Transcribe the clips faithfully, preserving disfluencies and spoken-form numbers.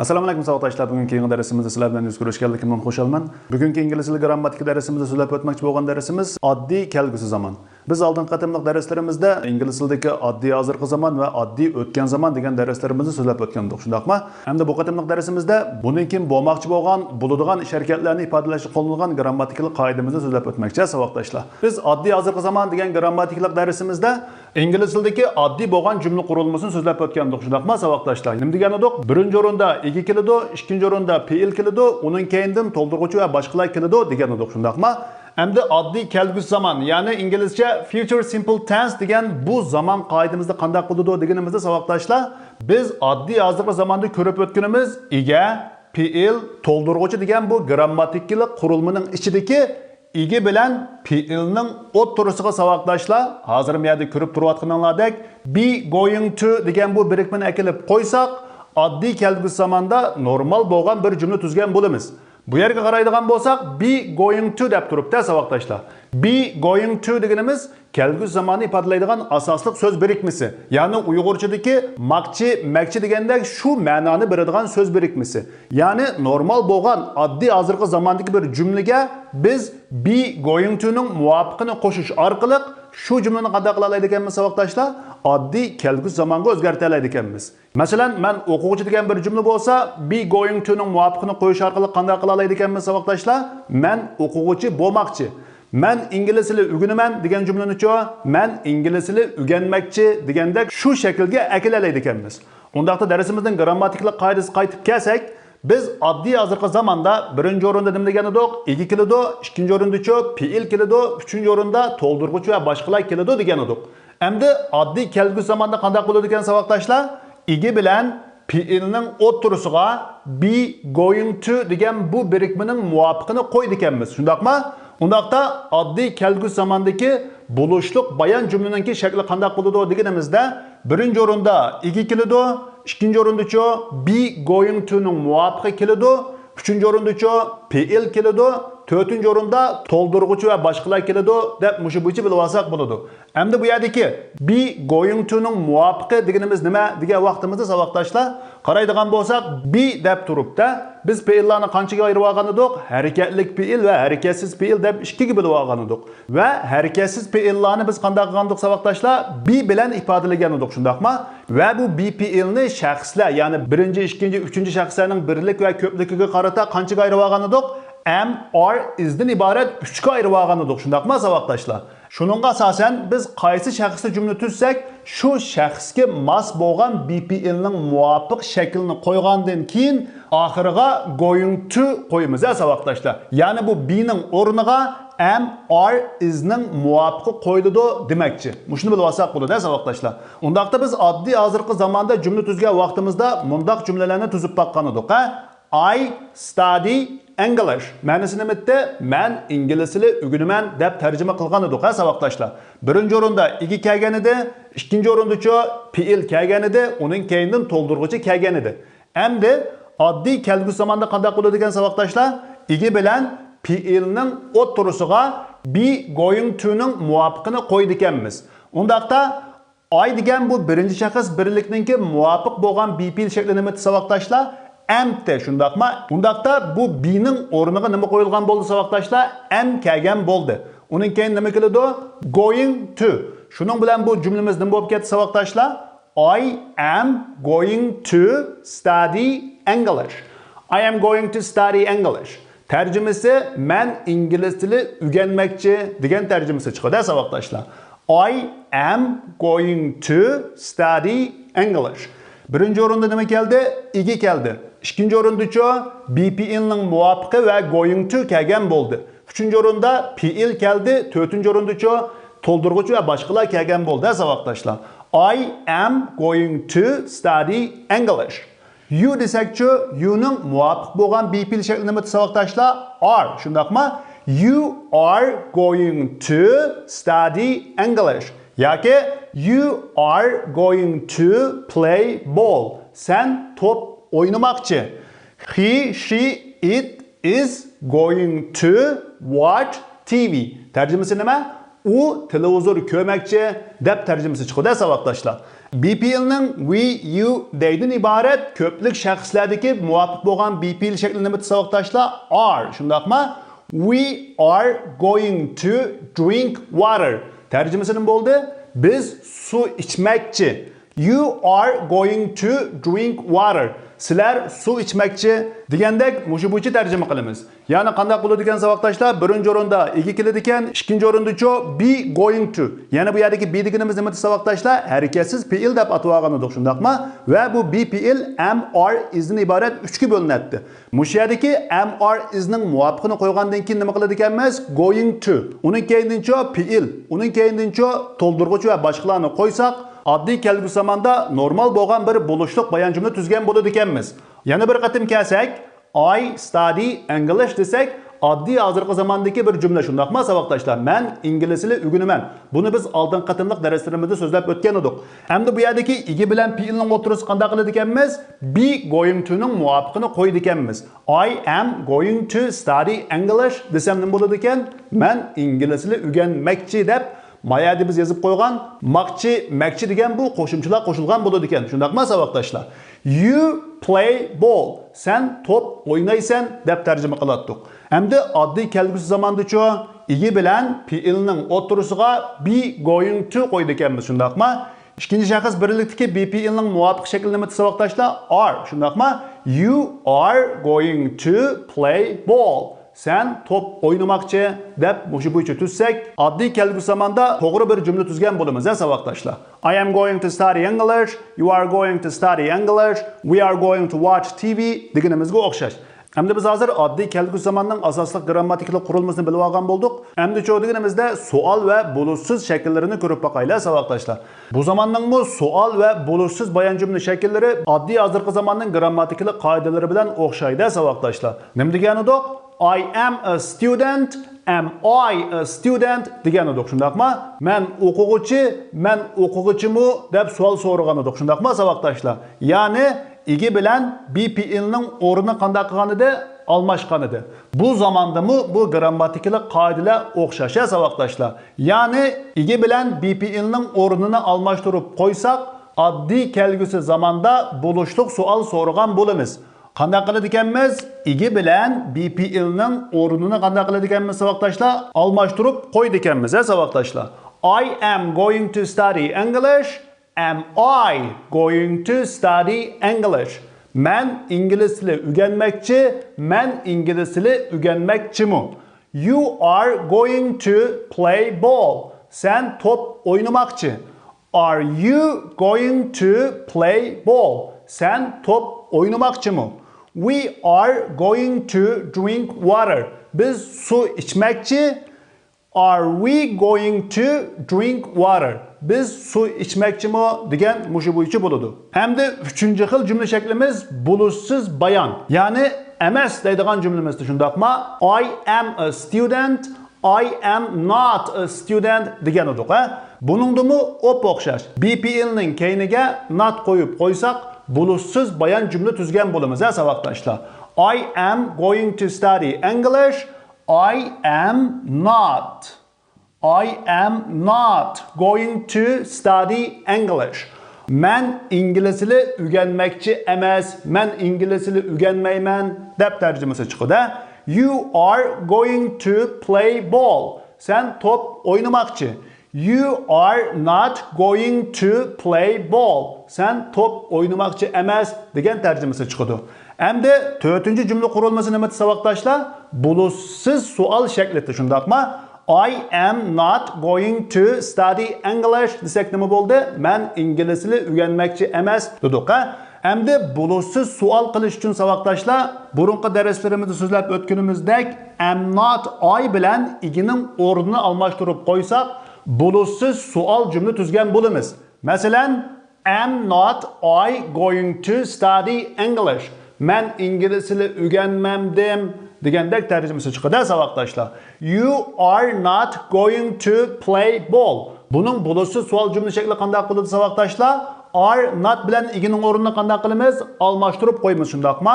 ئەسسالامۇ ئەلەيكۇم ساۋاقداشلار. بۈگۈنكى يېڭى دەرسىمىزدە سىلەر بىلەن يۈز كۆرۈشكەنلىكىمدىن خۇشالمەن. بۈگۈنكى ئىنگلىز تىلى گىرامماتىكا دەرسىمىزدە سۆزلەپ ئۆتمەكچى بولغان دەرسىمىز ئاددىي كەلگۈسى زامان. بىز ئالدىنقى قېتىملىق دەرسلىرىمىزدە ئىنگلىز تىلىدىكى ئاددىي ھازىرقى زامان ۋە ئاددىي ئۆتكەن زامان دېگەن دەرسلىرىمىزنى سۆزلەپ ئۆتكەن ئىدۇق، شۇنداقمۇ؟ ئەمدى بۇ قېتىملىق دەرسىمىزدە بۇندىن كېيىن بولماقچى بولغان، بولىدىغان ئىش ھەرىكەتلەرنى ئىپادىلەشتە قوللىنىدىغان گىرامماتىكىلىق قائىدىمىزنى سۆزلەپ ئۆتمەكچى، ساۋاقداشلار. بىز ئاددىي ھازىرقى زامان دېگەن گىرامماتىكىلىق دەرسىمىزدە ئىنگلىز تىلىدىكى ئاددىي بولغان جۈملە قۇرۇلمىسىنى سۆزلەپ ئۆتكەن ئىدۇق، شۇنداقمۇ، ساۋاقداشلار؟ نېمە دېگەن ئىدۇق؟ بىرىنچى ئورۇندا ئىگە كېلىدۇ، ئىككىنچى ئورۇندا پېئىل كېلىدۇ، ئۇنىڭ كەينىدىن تولدۇرغۇچى ۋە باشقىلار كېلىدۇ دېگەن ئىدۇق، شۇنداقمۇ؟ ئەمدى ئاددىي كەلگۈسى زامان، يەنى ئىنگلىزچە future simple tense دېگەن بۇ زامان قائىدىمىزدە قانداق بولىدۇ دېگىنىمىزدە، ساۋاقداشلار، بىز ئاددىي ھازىرقى زاماندا كۆرۈپ ئۆتكىنىمىز ئىگە، پېئىل، تولدۇرغۇچى دېگەن بۇ گىرامماتىكىلىق قۇرۇلمىنىڭ ئىچىدىكى ئىگە بىلەن پېئىلنىڭ ئوتتۇرىسىغا، ساۋاقداشلار، ھازىر مۇ يەردە كۆرۈپ تۇرۇۋاتقىنىڭلاردەك be going to دېگەن بۇ بىرىكمىنى ئەكېلىپ قويساق، ئاددىي كەلگۈسى زاماندا نورمال بولغان بىر جۈملە تۈزگەن بولىمىز. بۇ يەرگە قارايدىغان بولساق، be going to دەپ تۇرۇپتۇ، ساۋاقداشلار. Be going to دېگىنىمىز كەلگۈسى زاماننى ئىپادىلەيدىغان ئاساسلىق سۆز بىرىكمىسى. يەنى ئۇيغۇرچىدىكى ماقچى، مەكچى دېگەندەك شۇ مەنانى بېرىدىغان سۆز بىرىكمىسى. يەنى نورمال بولغان ئاددىي ھازىرقى زاماندىكى بىر جۈملىگە بىز be going to نىڭ مۇۋاپىقىنى قوشۇش ئارقىلىق شۇ جۈملىنى قانداق قىلالايدىكەنمىز، ساۋاقداشلار؟ ئاددىي كەلگۈسى زامانغا ئۆزگەرتەلەيدىكەنمىز. مەسىلەن، مەن ئوقۇغۇچى دېگەن بىر جۈملە بولسا، be going to نىڭ مۇۋاپىقىنى قويۇش ئارقىلىق قانداق قىلالايدىكەنمىز، ساۋاقداشلار؟ مەن ئوقۇغۇچى بولماقچى. مەن ئىنگلىز تىلى ئۆگىنىمەن دېگەن جۈملىنىچۇ؟ مەن ئىنگلىز تىلى ئۆگەنمەكچى دېگەندەك شۇ شەكىلگە ئەكېلەلەيدىكەنمىز. ئۇنداقتا دەرسىمىزنىڭ گىرامماتىكىلىق قائىدىسىگە قايتىپ كەلسەك، بىز ئاددىي ھازىرقى زاماندا بىرىنچى ئورۇندا نېمە دېگەن ئىدۇق؟ ئىگە كېلىدۇ، ئىككىنچى ئورۇندىچۇ پېئىل كېلىدۇ، ئۈچىنچى ئورۇندا تولدۇرغۇچى ۋە باشقىلار كېلىدۇ دېگەن ئىدۇق. ئەمدى ئاددىي كەلگۈسى زاماندا قانداق بولىدىكەن، ساۋاقداشلار؟ ئىگە بىلەن پېئىلنىڭ ئوتتۇرىسىغا be going to دېگەن بۇ بىرىكمىنىڭ مۇۋاپىقىنى قويىدىكەنمىز، شۇنداقمۇ؟ ئۇنداقتا ئاددىي كەلگۈسى زاماندىكى بولۇشلۇق بايان جۈملىنىڭكى شەكلى قانداق بولىدۇ دېگىنىمىزدە، بىرىنچى ئورۇندا ئىگە كېلىدۇ، ئىككىنچى ئورۇندىچۇ be going to نىڭ مۇۋاپىقى كېلىدۇ، ئۈچىنچى ئورۇندىچۇ پېئىل كېلىدۇ، تۆتىنچى ئورۇندا تولدۇرغۇچى ۋە باشقىلار كېلىدۇ دەپ مۇشۇ بويىچە بىلىۋالساق بولىدۇ. ئەمدى بۇ يەردىكى be going to نىڭ مۇۋاپىقى دېگىنىمىز نېمە دېگەن ۋاقتىمىزدا، ساۋاقداشلار، قارايدىغان بولساق، be دەپ تۇرۇپتە، بىز پېئىللارنى قانچىگە ئايرىۋالغان ئىدۇق؟ ھەرىكەتلىك پېئىل ۋە ھەرىكەتسىز پېئىل دەپ ئىككىگە بۆلۈۋالغان ئىدۇق. ۋە ھەرىكەتسىز پېئىللارنى بىز قانداق قىلغان ئىدۇق، ساۋاقداشلار؟ be بىلەن ئىپادىلىگەن ئىدۇق، شۇنداقمۇ؟ ۋە بۇ be پېئىلنى شەخسلەر، يەنى بىرىنچى، ئىككىنچى، ئۈچىنچى شەخسلەرنىڭ بىرلىك ۋە كۆپلۈكىگە قارىتا قانچىگە ئايرىۋالغان ئىدۇق؟ am، are، is دىن ئىبارەت ئۈچكە ئايرىۋالغان ئىدۇق، شۇنداقمۇ، ساۋاقداشلار؟ شۇنىڭغا ئاساسەن، بىز قايسى شەخستە جۈملە تۈزسەك، شۇ شەخسكە ماس بولغان be پېئىلنىڭ مۇۋاپىق شەكلىنى قويغاندىن كېيىن، ئاخىرىغا going to قويىمىز، ھە، ساۋاقداشلار. يەنى بۇ be نىڭ ئورنىغا am، are، is نىڭ مۇۋاپىقى قويۇلىدۇ دېمەكچى. مۇشۇنى بىلىۋالساق بولىدۇ، ھە، ساۋاقداشلار. ئۇنداقتا بىز ئاددىي ھازىرقى زاماندا جۈملە تۈزگەن ۋاقتىمىزدا مۇنداق جۈملىلەرنى تۈزۈپ باققان ئىدۇق، ھە؟ I study English. مەنىسى نېمە ئىدى؟ مەن ئىنگلىز تىلى ئۆگىنىمەن دەپ تەرجىمە قىلغان ئىدۇق، ھە، ساۋاقداشلار. بىرىنچى ئورۇندا ئىگە كەلگەن ئىدى، ئىككىنچى ئورۇندىچۇ پېئىل كەلگەن ئىدى، ئۇنىڭ كەينىدىن تولدۇرغۇچى كەلگەن ئىدى. ئەمدى ئاددىي كەلگۈسى زاماندا قانداق بولىدىكەن، ساۋاقداشلار؟ ئىگە بىلەن پېئىلنىڭ ئوتتۇرىسىغا be going to نىڭ مۇۋاپىقىنى قويىدىكەنمىز. ئۇنداقتا I دېگەن بۇ بىرىنچى شەخس بىرلىكنىڭكى مۇۋاپىق بولغان be پېئىل شەكلى نېمە، ساۋاقداشلار؟ Am تى، شۇنداقمۇ؟ ئۇنداقتا بۇ be نىڭ ئورنىغا نېمە قويۇلغان بولدى، ساۋاقداشلار؟ Am كەلگەن بولدى. ئۇنىڭ كەينى نېمە كېلىدۇ؟ Going to. شۇنىڭ بىلەن بۇ جۈملىمىز نېمە بولۇپ كەتتى، ساۋاقداشلار؟ I am going to study English. I am going to study English. تەرجىمىسى، مەن ئىنگلىز تىلى ئۆگەنمەكچى دېگەن تەرجىمىسى چىقىدۇ، ساۋاقداشلار. I am going to study English. بىرىنچى ئورۇندا نېمە كەلدى؟ ئىگە كەلدى. ئىككىنچى ئورۇندىچۇ؟ Be پېئىلنىڭ مۇۋاپىقى ۋە going to كەلگەن بولدى. ئۈچىنچى ئورۇندا پېئىل كەلدى. تۆتىنچى ئورۇندىچۇ؟ تولدۇرغۇچى ۋە باشقىلار كەلگەن بولدى، ساۋاقداشلار. I am going to study English. You دېسەكچۇ، you نىڭ مۇۋاپىق بولغان be پېئىل شەكلى نېمە، ساۋاقداشلار؟ Are، شۇنداقمۇ؟ You are going to study English ياكى You are going to play ball. سەن توپ ئوينىماقچى. He, she, it is going to watch T V. تەرجىمىسى نېمە؟ ئۇ تېلېۋىزور كۆرمەكچى دەپ تەرجىمىسى چىقىدۇ، ساۋاقداشلار. بى پېئىلنىڭ ۋى، يۇ، دەيدىن ئىبارەت كۆپلۈك شەخسلەردىكى مۇۋاپىق بولغان بى پېئىل شەكلى نېمە ساۋاقداشلار؟ ئار، شۇنداقما؟ We are going to drink water. تەرجىمىسى نېمە بولدى؟ بىز سۇ ئىچمەكچى. You are going to drink water. سىلەر سۇ ئىچمەكچى دېگەندەك مۇشۇ بويىچە تەرجىمە قىلىمىز. يەنى قانداق بولىدىكەن ساۋاقداشلار؟ بىرىنچى ئورۇندا ئىگە كېلىدىكەن، ئىككىنچى ئورۇندىچۇ بى گويىڭ تۇ. يەنە بۇ يەردىكى بى دېگىنىمىز نېمە ساۋاقداشلار؟ ھەرىكەتسىز پېئىل دەپ ئاتىۋالغان ئىدۇق، شۇنداقما؟ ۋە بۇ بى پېئىل ئەم، ئار، ئىزدىن ئىبارەت ئۈچكە بۆلۈنەتتى. مۇشۇ يەردىكى ئەم، ئار، ئىزنىڭ مۇۋاپىقىنى قويغاندىن كېيىن نېمە قىلىدىكەنمىز؟ گويىڭ تۇ. ئۇنىڭ كەينىدىنچۇ پېئىل، ئۇنىڭ كەينىدىنچۇ تولدۇرغۇچ ۋە باشقىلارنى قويساق، ئاددىي كەلگۈسى زاماندا نورمال بولغان بىر بولۇشلۇق بايان جۈملە تۈزگەن بولىدىكەنمىز. يەنە بىر قېتىم كەلسەك، I study English دېسەك، ئاددىي ھازىرقى زاماندىكى بىر جۈملە، شۇنداقما ساۋاقداشلار؟ مەن ئىنگلىز تىلى ئۆگىنىمەن. بۇنى بىز ئالدىنقى قېتىملىق دەرسلىرىمىزدە سۆزلەپ ئۆتكەن ئىدۇق. ئەمدى بۇ يەردىكى ئىگە بىلەن پېئىلنىڭ ئوتتۇرىسى قانداق قىلىدىكەنمىز؟ بى گويىڭ تۇنىڭ مۇۋاپىقىنى قويىدىكەنمىز. I am going to study English دېسەم نېمە بولىدىكەن؟ مەن ئىنگلىز تىلى ئۆگەنمەكچى دەپ ما يەردە بىز يېزىپ قويغان ماقچى، مەكچى دېگەن بۇ قوشۇمچىلار قوشۇلغان بولىدىكەن. شۇنداقما ساۋاقداشلار؟ You play ball. سەن توپ ئوينايسەن دەپ تەرجىمە قىلاتتۇق. ئەمدى ئاددىي كەلگۈسى زاماندىچۇ؟ ئىگە بىلەن پېئىلنىڭ ئوتتۇرىسىغا بى گويىڭ تۇ قويىدىكەنمىز، شۇنداقما؟ ئىككىنچى شەخس بىرلىكتىكى بى پېئىلنىڭ مۇۋاپىق شەكلى نېمە ساۋاقداشلار؟ ئار، شۇنداقما؟ You are going to play ball. سەن توپ ئوينىماقچى دەپ مۇشۇ بويىچە تۈزسەك، ئاددىي كەلگۈسى زاماندا توغرا بىر جۈملە تۈزگەن بولىمىز ھە ساۋاقداشلار. I am going to study English, you are going to study English, we are going to watch تى ۋى دېگىنىمىزگە ئوخشاش. ئەمدى بىز ھازىر ئاددىي كەلگۈسى زاماننىڭ ئاساسلىق گىرامماتىكىلىق قۇرۇلمىسىنى بىلىۋالغان بولدۇق. ئەمدىچۇ دېگىنىمىزدە سوئال ۋە بولۇشسىز شەكىللىرىنى كۆرۈپ باقايلى ساۋاقداشلار. بۇ زاماننىڭمۇ سوئال ۋە بولۇشسىز بايان جۈملە شەكىللىرى ئاددىي ھازىرقى زاماننىڭ گىرامماتىكىلىق قائىدىلىرى بىلەن ئوخشايدۇ ساۋاقداشلار. نېمە دېگەنىدۇق؟ I am a student, am I a student دېگەنىدۇق، شۇنداقما؟ مەن ئوقۇغۇچى، مەن ئوقۇغۇچىمۇ دەپ سوئال سورىغانىدۇق، شۇنداقما ساۋاقداشلار؟ يەنى ئىگە بىلەن بى پېئىلنىڭ ئورنى قانداق قىلغانىدى؟ ئالماشقانىدى. بۇ زاماندىمۇ بۇ گىرامماتىكىلىق قائىدىلەر ئوخشاش ھە ساۋاقداشلار. يەنى ئىگە بىلەن بى پېئىلنىڭ ئورنىنى ئالماشتۇرۇپ قويساق، ئاددىي كەلگۈسى زاماندا بولۇشلۇق سوئال سورىغان بولىمىز. قانداق قىلىدىكەنمىز؟ ئىگە بىلەن بى پېئىلنىڭ ئورنىنى قانداق قىلىدىكەنمىز ساۋاقداشلار؟ ئالماشتۇرۇپ قويىدىكەنمىز ھە ساۋاقداشلار. I am going to study English. Am I going to study English? مەن ئىنگلىز تىلى ئۆگەنمەكچى. مەن ئىنگلىز تىلى ئۆگەنمەكچىمۇ؟ You are going to play ball. سەن توپ ئوينىماقچى. Are you going to play ball? سەن توپ ئوينىماقچىمۇ؟ We are going to drink water. بىز سۇ ئىچمەكچى. Are we going to drink water? بىز سۇ ئىچمەكچىمۇ دېگەن مۇشۇ بويىچە بولىدۇ. ئەمدى ئۈچىنچى خىل جۈملە شەكلىمىز بولۇشسىز بايان، يەنى ئەمەس دەيدىغان جۈملىمىزدە شۇنداقما؟ I am a student, I am not a student دېگەن ئىدۇق ھە. بۇنىڭدىمۇ ئوپئوخشاش. بى پېئىلنىڭ كەينىگە not قويۇپ قويساق، بولۇشسىز بايان جۈملە تۈزگەن بولىمىز ھە ساۋاقداشلار. I am going to study English. I am not. I am not going to study English. مەن ئىنگلىز تىلى ئۆگەنمەكچى ئەمەس. مەن ئىنگلىز تىلى ئۆگەنمەيمەن دەپ تەرجىمىسى چىقىدۇ. You are going to play ball. سەن توپ ئوينىماقچى. You are not going to play ball. سەن توپ ئوينىماقچى ئەمەس دېگەن تەرجىمىسى چىقىدۇ. ئەمدى تۆتىنچى جۈملە قۇرۇلمىسى نېمە ساۋاقداشلار؟ بولۇشسىز سوئال شەكلىدە، شۇنداقما؟ I am not going to study English دېسەك نېمە بولدى؟ مەن ئىنگلىز تىلى ئۆگەنمەكچى ئەمەس دېدۇق ھە. ئەمدى بولۇشسىز سوئال قىلىش ئۈچۈن ساۋاقداشلار، بۇرۇنقى دەرسلىرىمىزدە سۆزلەپ ئۆتكىنىمىزدەك، am not I بىلەن ئىگىنىڭ ئورنىنى ئالماشتۇرۇپ قويساق، بولۇشسىز سوئال جۈملە تۈزگەن بولىمىز. مەسىلەن، Am not I going to study English? مەن ئىنگلىز تىلى ئۆگەنمەمدىم دېگەندەك تەرجىمىسى چىقىدۇ ساۋاقداشلار. You are not going to play ball. بۇنىڭ بولۇشسىز سوئال جۈملە شەكلى قانداق بولىدۇ ساۋاقداشلار؟ Are not بىلەن ئىگىنىڭ ئورنىنى قانداق قىلىمىز؟ ئالماشتۇرۇپ قويىمىز، شۇنداقما؟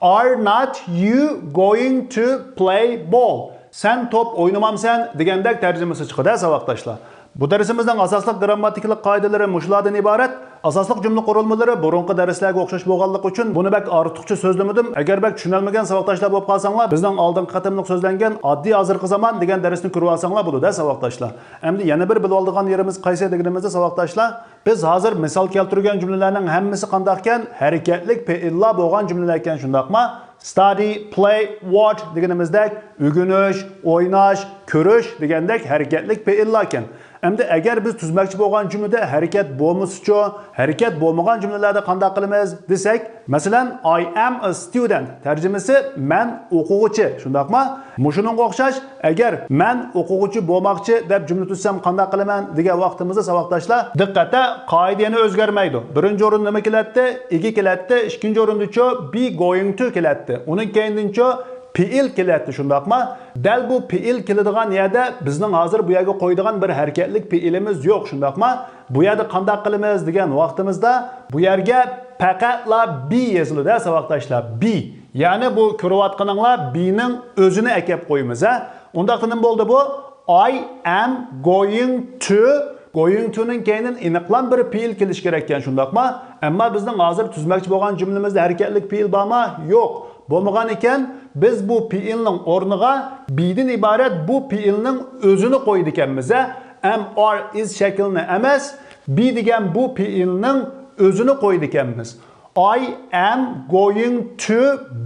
Are not you going to play ball? سەن توپ ئوينىمامسەن دېگەندەك تەرجىمىسى چىقىدۇ ساۋاقداشلار. بۇ دەرسىمىزنىڭ ئاساسلىق گىرامماتىكىلىق قائىدىلىرى مۇشۇلاردىن ئىبارەت. ئاساسلىق جۈملە قۇرۇلمىلىرى بۇرۇنقى دەرسلەرگە ئوخشاش بولغانلىقى ئۈچۈن بۇنى بەك ئارتۇقچە سۆزلىمىدىم. ئەگەر بەك چۈشىنەلمىگەن ساۋاقداشلار بولۇپ قالساڭلار، بىزنىڭ ئالدىنقى قېتىملىق سۆزلەنگەن ئاددىي ھازىرقى زامان دېگەن دەرسنى كۆرۈۋالساڭلار بولىدۇ-دە ساۋاقداشلار. ئەمدى يەنە بىر بىلىۋالىدىغان يېرىمىز قايسى دېگىنىمىزدە ساۋاقداشلار، بىز ھازىر مىسال كەلتۈرگەن جۈملىلەرنىڭ ھەممىسى قانداقكەن؟ ھەرىكەتلىك پېئىللار بولغان جۈملىلەركەن، شۇنداقما؟ Study, play, watch دېگىنىمىزدەك ئۆگىنىش، ئويناش، كۆرۈش دېگەندەك ھەرىكەتلىك پېئىللاركەن. ئەمدى ئەگەر بىز تۈزمەكچى بولغان جۈملىدە ھەرىكەت بولمىسىچۇ؟ ھەرىكەت بولمىغان جۈملىلەردە قانداق قىلىمىز دېسەك، مەسىلەن، I am a student تەرجىمىسى مەن ئوقۇغۇچى، شۇنداقما؟ مۇشۇنىڭغا ئوخشاش، ئەگەر مەن ئوقۇغۇچى بولماقچى دەپ جۈملە تۈزسەم قانداق قىلىمەن دېگەن ۋاقتىمىزدا ساۋاقداشلار، دىققەت، قائىدە يەنە ئۆزگەرمەيدۇ. بىرىنچى ئورۇندا نېمە كېلەتتى؟ ئىگە كېلەتتى. ئىككىنچى ئورۇندىچۇ be going to كېلەتتى. ئۇنىڭ كەينىدىنچۇ پېئىل كېلەتتى، شۇنداقما؟ دەل بۇ پېئىل كېلىدىغان يەردە بىزنىڭ ھازىر بۇ يەرگە قويىدىغان بىر ھەرىكەتلىك پېئىلىمىز يوق، شۇنداقما؟ بۇ يەردە قانداق قىلىمىز دېگەن ۋاقتىمىزدا، بۇ يەرگە پەقەتلا be يېزىلىدۇ-دە ساۋاقداشلار، be. يەنى بۇ كۆرۈۋاتقىنىڭلار be نىڭ ئۆزىنى ئەكەپ قويىمىز، ھە؟ ئۇنداقتا نېمە بولدى بۇ؟ I am going to، going to نىڭ كەينىدىن ئېنىقلام بىر پېئىل كېلىشى كېرەككەن، شۇنداقما؟ ئەمما بىزنىڭ ھازىر تۈزمەكچى بولغان جۈملىمىزدە ھەرىكەتلىك پېئىل بارمۇ؟ يوق. بولمىغان ئىكەن، بىز بۇ پېئىلنىڭ ئورنىغا be دىن ئىبارەت بۇ پېئىلنىڭ ئۆزىنى قويىدىكەنمىز، ھە؟ Am، are، is شەكلىنى ئەمەس، be دېگەن بۇ پېئىلنىڭ ئۆزىنى قويىدىكەنمىز. I am going to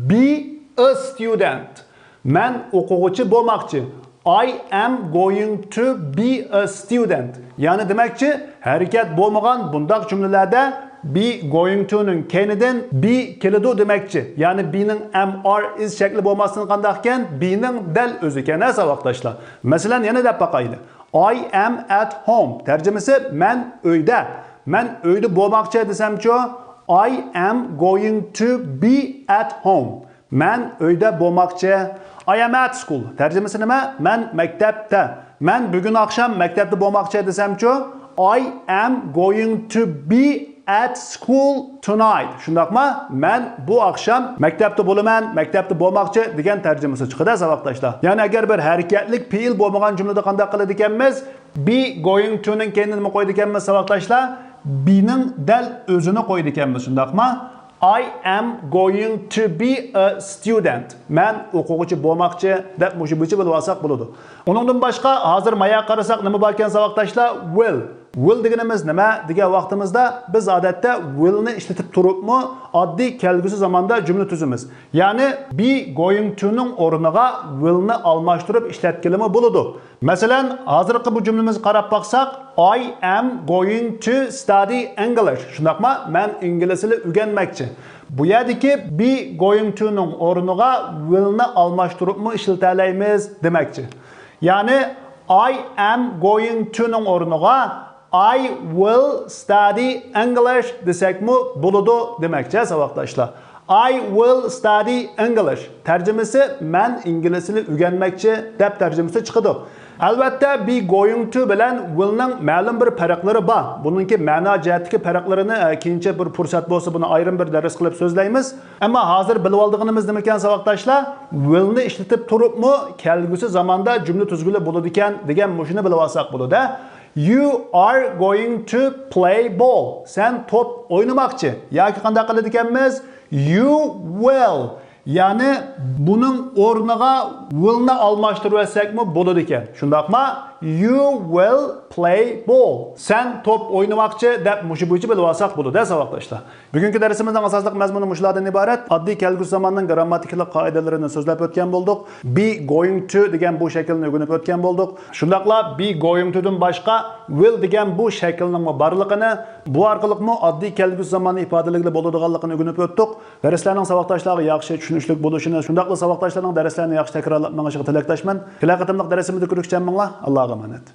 be a student. مەن ئوقۇغۇچى بولماقچى. I am going to be a student. يەنى دېمەكچى، ھەرىكەت بولمىغان بۇنداق جۈملىلەردە be going to نىڭ كەينىدىن be كېلىدۇ دېمەكچى. يەنى be نىڭ am، are، is شەكلى بولماستىن قانداقكەن؟ Be نىڭ دەل ئۆزىكەن-ھە ساۋاقداشلار. مەسىلەن، يەنە دەپ باقايلى. I am at home تەرجىمىسى مەن ئۆيدە. مەن ئۆيدە بولماقچى دېسەمچۇ؟ I am going to be at home. مەن ئۆيدە بولماقچى. I am at school تەرجىمىسى نېمە؟ مەن مەكتەپتە. مەن بۈگۈن ئاخشام مەكتەپتە بولماقچى دېسەمچۇ؟ I am going to be at school tonight. شۇنداقما؟ مەن بۇ ئاخشام مەكتەپتە بولىمەن، مەكتەپتە بولماقچى دېگەن تەرجىمىسى چىقىدۇ ساۋاقداشلار. يەنى ئەگەر بىر ھەرىكەتلىك پېئىل بولمىغان جۈملىدە قانداق قىلىدىكەنمىز؟ Be going to نىڭ كەينىدە نېمە قويىدىكەنمىز ساۋاقداشلار؟ Be نىڭ دەل ئۆزىنى قويىدىكەنمىز، شۇنداقما؟ I am going to be a student. مەن ئوقۇغۇچى بولماقچى دەپ مۇشۇ بويىچە بىلىۋالساق بولىدۇ. ئۇنىڭدىن باشقا، ھازىر ماياغا قارىساق نېمە باركەن ساۋاقداشلار؟ Will. Will دېگىنىمىز نېمە دېگەن ۋاقتىمىزدا، بىز ئادەتتە will نى ئىشلىتىپ تۇرۇپمۇ ئاددىي كەلگۈسى زاماندا جۈملە تۈزىمىز. يەنى be going to نىڭ ئورنىغا will نى ئالماشتۇرۇپ ئىشلەتكىلىمۇ بولىدۇ. مەسىلەن، ھازىرقى بۇ جۈملىمىزگە قاراپ باقساق، I am going to study English. شۇنداقما؟ مەن ئىنگلىز تىلى ئۆگەنمەكچى. بۇ يەردىكى be going to نىڭ ئورنىغا will نى ئالماشتۇرۇپمۇ ئىشلىتەلەيمىز دېمەكچى. يەنى I am going to نىڭ ئورنىغا I will study English دېسەكمۇ بولىدۇ دېمەكچى ساۋاقداشلار. I will study English. تەرجىمىسى مەن ئىنگلىز تىلى ئۆگەنمەكچى دەپ تەرجىمىسى چىقىدۇ. ئەلۋەتتە، be going to بىلەن will نىڭ مەلۇم بىر پەرقلىرى بار. بۇنىڭكى مەنا جەھەتتىكى پەرقلىرىنى، ئە، كېيىنچە بىر پۇرسەت بولسا بۇنى ئايرىم بىر دەرس قىلىپ سۆزلەيمىز. ئەمما ھازىر بىلىۋالىدىغىنىمىز نېمىكەن ساۋاقداشلار؟ Will نى ئىشلىتىپ تۇرۇپمۇ كەلگۈسى زاماندا جۈملە تۈزگىلى بولىدىكەن دېگەن مۇشۇنى بىلىۋالساق بولىدۇ. You are going to play ball. سەن توپ ئوينىماقچى. ياكى قانداق قىلىدىكەنمىز؟ You will. يەنى بۇنىڭ ئورنىغا will نى ئالماشتۇرۇۋەتسەكمۇ بولىدىكەن. شۇنداقما؟ You will play ball. سەن توپ ئوينىماقچى دەپ مۇشۇ بويىچە بىلىۋالساق بولىدۇ ساۋاقداشلار. بۈگۈنكى دەرسىمىزنىڭ ئاساسلىق مەزمۇنى مۇشۇلاردىن ئىبارەت. ئاددىي كەلگۈسى زاماننىڭ گىرامماتىكىلىق قائىدىلىرىنى سۆزلەپ ئۆتكەن بولدۇق. Be going to دېگەن بۇ شەكىلنى ئۆگىنىپ ئۆتكەن بولدۇق. شۇنداقلا be going to دىن باشقا will دېگەن بۇ شەكىلنىڭمۇ بارلىقىنى، بۇ ئارقىلىقمۇ ئاددىي كەلگۈسى زاماننى ئىپادىلىگىلى بولىدىغانلىقىنى ئۆگىنىپ ئۆتتۇق. دەرسلەرنىڭ ساۋاقداشلارغا ياخشى چۈشىنىشلىك بولۇشىنى، شۇنداقلا ساۋاقداشلارنىڭ دەرسلەرنى ياخشى تەكرارلاپ مېڭىشىغا تىلەكداشمەن. كېلەر قېتىملىق دەرسىمىزدە كۆرۈشكىچە مىڭلار، ئاللاغا ئامانەت.